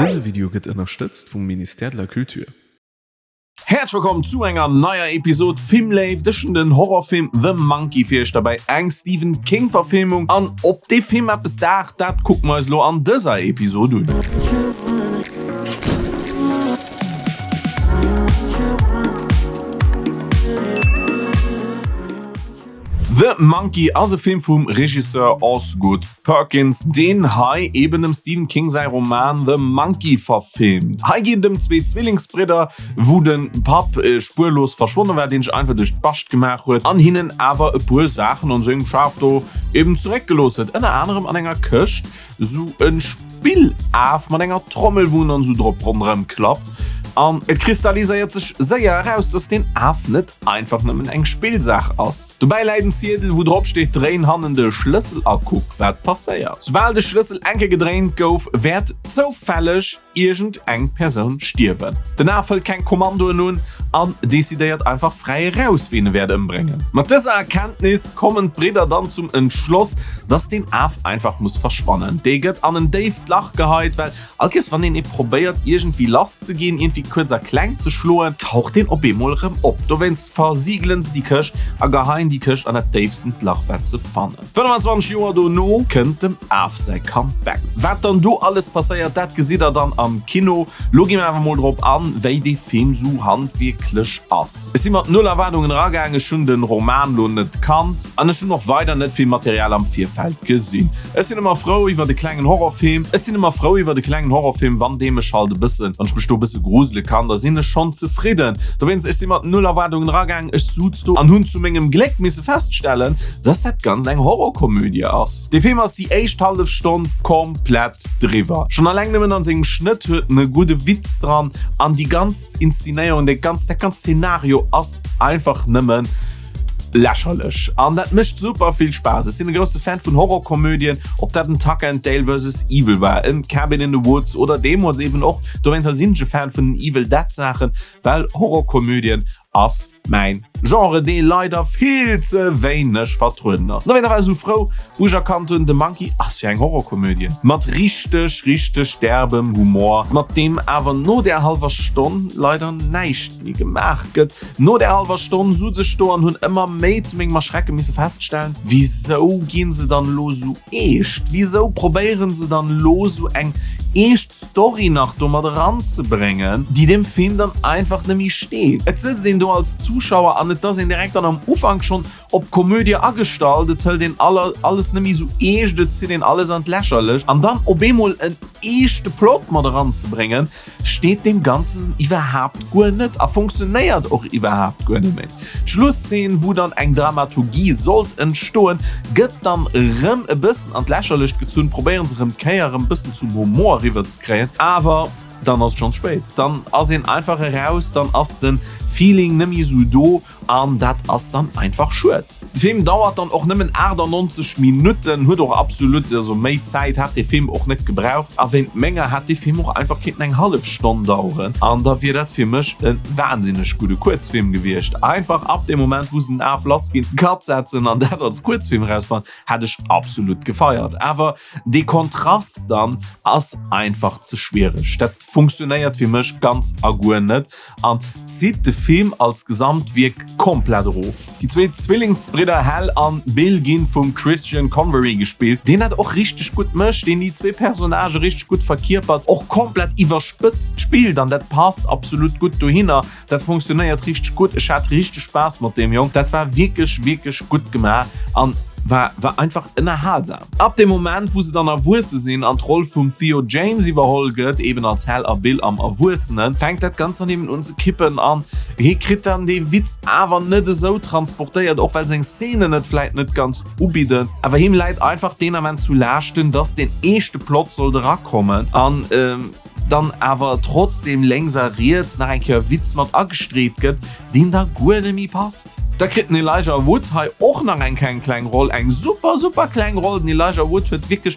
Dëse Video gëtt ënnerstëtzt vum Ministère de la Culture. Häerzlech wëllkomm zu enger neier Episod Filmléift. Ech hunn den Horrorfilm The Monkey fir iech derbäi, eng Stephen King Verfilmung. An ob dee Film eppes daacht, dat kucke mer eis elo an dëser Episod un. The Monkey ass e Film vum Regisseur Osgood Perkins, deen hei eben dem Stephen King säi Roman The Monkey verfilmt. Hei geet et ëm zwee Zwillingsbridder, wou de Papp spuerlos verschwonne war, deen sech einfach duerch d'Bascht gemaach huet an hinnen awer e puer Saachen an sengem Schaf do eben zeréckgelooss huet, ënner anerem an enger Këscht sou e Spillaf mat enger Trommel, wou en dann sou drop ronderëm klappt. An et kristalliséiert sech séier eraus, dass deen Af net einfach nëmmen eng Spillsaach ass. Dobäi läit en Ziedel, wou drop steet, Dréin hannen de Schlëssel a kuck, wat passéiert. Soubal de Schlëssel eng Kéier gedréint gouf, wäert zoufälleg iergend eng Persoun stierwen. Den Af hëlt keng Kommandoen un an decidéiert einfach fräi eraus, ween e wäert ëmbréngen. Mat dëser Erkenntnis kommen d'Bridder dann zum Entschloss, dass deen Af einfach muss verschwannen. Dee gëtt an en déift Lach geheit, well All Kees wann een ee probéiert iergendwéi lass ze ginn, iergendwéi kuerz a kleng ze schloen, taucht deen op eemol erëm op. Dowéinst versigelen se déi Këscht a geheien déi Këscht an dat déifstent Lach wat se fannen. 25 Joer dono kënnt dem Af säi Comeback. Wat dann do alles passéiert, dat gesitt der dann am Kino. Lo gi mer awer mol drop an, wéi dee Film sou handwierklech ass. Ech si mat null Erwaardungen eragaang, ech hunn den Roman lo net kannt an ech hunn och weider net vill Material am Virfeld gesinn. Ech sinn ëmmer frou iwwert e klengen Horrorfilm. Ech sinn ëmmer frou iwwert e klengen Horrorfilm, wann dee mech halt e bëssen, wann ech mech do e bësse grusele kann, da sinn ech schonn zefridden. Dowéinst, ech si mat null Erwaardungen eragaang, ech suz do an hunn zu mengem Gléck misse feststellen, dass dat Ganzt eng Horrorkomödie ass. Dee Film ass déi éischt hallef Stonn komplett driwwer. Schonn alleng nëmmen an sengem Schnëtt huet en e gudde Witz dran an déi ganz Inszenéierung, dee ganz, dat ganz Szenario ass einfach nëmmen lächerlech an dat mécht super vill Spaass. Ech sinn e grousse Fan vun Horrorkomödien, ob dat en Tucker and Dale vs. Evil war, en Cabin in the Woods oder deemools eben och, dowéinter sinn ech e Fan vun den Evil Dead Saachen, well Horrorkomödien ass Mäin Genre, dee leider vill ze wéineg vertrueden ass. Dowéinter war ech esou frou, wou ech erkannt hunn, The Monkey ass jo eng Horrorkomödie mat richteg, richteg derbem Humor, mat deem awer no där hallwer Stonn leider näischt méi gemaach gëtt. No där hallwer Stonn suz ech do an hunn ëmmer méi zu mengem Erschrecke misse feststellen, Wisou ginn se dann elo esou eescht? Wisou probéieren se dann elo esou eng eescht Story nach do mat eranzebréngen, déi dem Film dann einfach net méi steet? Et sëtzt een do als Zuschauer an et ass een direkt dann am Ufank schonn op Komödie agestallt, et hëlt een alles net méi esou eescht, et zitt een alles an d'Lächerlecht an dann op eemol en eeschte Plot mat eranzebréngen, steet deem Ganzen iwwerhaapt guer net a funktionéiert och iwwerhaapt guer net méi. D'Schlusszeen, wou dann eng Dramaturgie sollt entstoen, gëtt dann erëm e bëssen an d'Lächerlecht gezunn, probéieren se erëm d'Kéier erëm e bëssen zum Humor eriwwer ze kréien, awer dann ass et schonns spéit, dann ass een einfach eraus, dann ass de Feeling net méi esou do. An dat ass dann einfach schued. De Film dauert dann och nëmmen 98 Minutten, huet och absolut, also méi Zäit hat dee Film och net gebraucht. A wéint menger hätt dee Film och einfach kéinten eng hallef Stonn daueren an da wier dat fir mech e wahnsinneg gudde Kuerzfilm gewiescht. Einfach ab deem Moment wou se den Af lass ginn, Cut setzen an dat als Kuerzfilm erausbringen, hätt ech absolut gefeiert. Awer dee Kontrast dann ass einfach ze schwiereg. Dat funktionéiert fir mech ganz a guer net. An zitt de Film als Gesamtwierk komplett erof. Déi zwee Zwillingsbridder Hal an Bill ginn vum Christian Convery gespillt, deen dat och richteg gutt mécht, deen déi zwee Personnagë richteg gutt verkierpert, och komplett iwwerspëtzt spillt an dat passt absolut gutt dohinner. Dat funktionéiert richteg gutt. Ech hat richteg Spaass mat deem Jong. Dat war wierklech, wierklech gutt gemaach an war war einfach ënnerhalsam. Ab dem Moment wou se dann erwuesse sinn an d'Roll vum Theo James iwwerholl gëtt, eben als Hal a Bill am Erwuessenen, fänkt dat Ganzt dann eben un ze kippen an hie kritt dann dee Witz awer net esou transportéiert, och well seng Szenen et vläit net ganz ubidden. Awer him läit einfach deen Ament zu Laaschten, dass deen eeschte Plot sollt erakommen an dann awer trotzdeem lénks a riets nach eng Kéier Witz mat agestreet gëtt, deen da guer net méi passt. Da kritt den Elijah Wood hei och nach eng keng kleng Roll, eng super super kleng Roll. Den Elijah Wood huet wierklech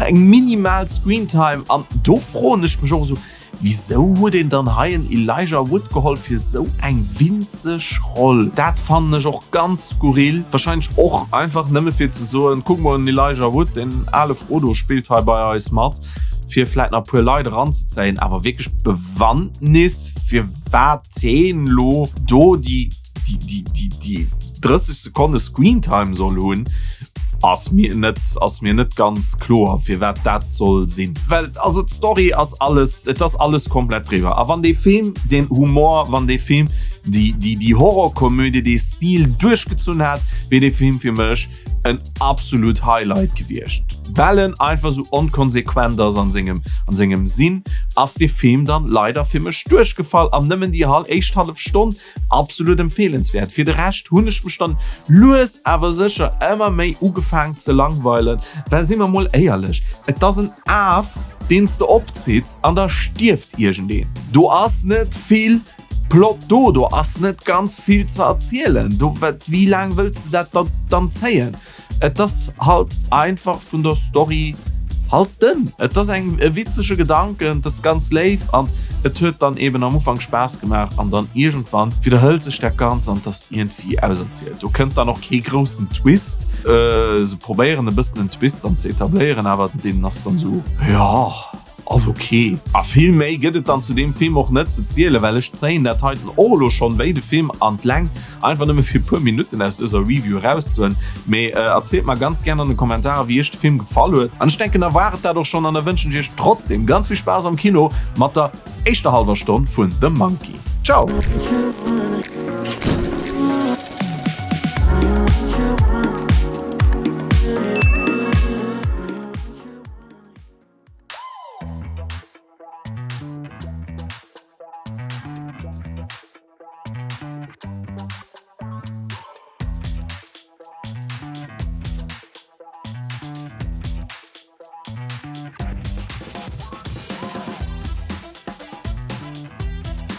eng minimal Screentime an do froen ech mech och esou, Wisou huet een dann hei en Elijah Wood geholl fir sou eng winzeg Roll? Dat fannen ech och ganz skurril. Wahrscheinlech och einfach nëmme fir ze soen, kuck mol en Elijah Wood, den ale Frodo spillt hei bei eis mat, fir vläit nach e puer Leit eranzezéien. Awer wierklech Bewandtnis, firwat heen lo do déi. déi 30 Sekonne Screentime soll hunn, ass mir net ass mir net ganz kloer firwat dat soll sinn. Well also d'Story ass alles, et ass alles komplett driwwer. A wann dee Film den Humor, wann dee Film déi déi déi Horrorkomödie, dee Stil duerchgezunn hätt, wier dee Film fir mech en absolut Highlight gewiescht. Well en einfach sou onkonsequent ass an sengem an sengem Sinn, ass dee Film dann leider fir mech duerchgefall an nëmmen déi hal éischt hallef Stonn Absolut empfehlenswert. Fir de Rescht hunn ech mech dann lues awer sécher ëmmer méi ugefaang ze langweilen, well si mer mol éierlech, et ass en Af deen s de opzitts an da stierft iergendeen. Do ass net vill Plot do, do ass net ganz vill ze erzielen, do wéi laang wëlls de dat dann zéien? Et ass halt einfach vun der Story halt dënn. Et ass eng e witzege Gedanken, et ass ganz léif an et huet dann eben am Ufank Spaass gemaach an dann iergendwann widderhëlt sech dat Ganzt an et ass iergendwéi auserzielt. Do kënnt dann och kee groussen Twist. Se probéieren e bëssen en Twist dann ze etabléieren, awer deen ass dann esou, jo. Ass ok. A vill méi gëtt et dann zu deem Film och net ze zielen, well ech zéien dat heiten och elo schonn wéi de Film an d'Längt, einfach nëmme fir puer Minutten aus dëser Review erauszehuelen. Mee erzielt mer ganz gären an de Kommentarer wéi iech de Film gefall huet. An ech denken da war et dat och schonn an da wënschen ech iech trotzdem ganz vill Spaass am Kino mat der éischter hallwer Stonn vun The Monkey. Ciao!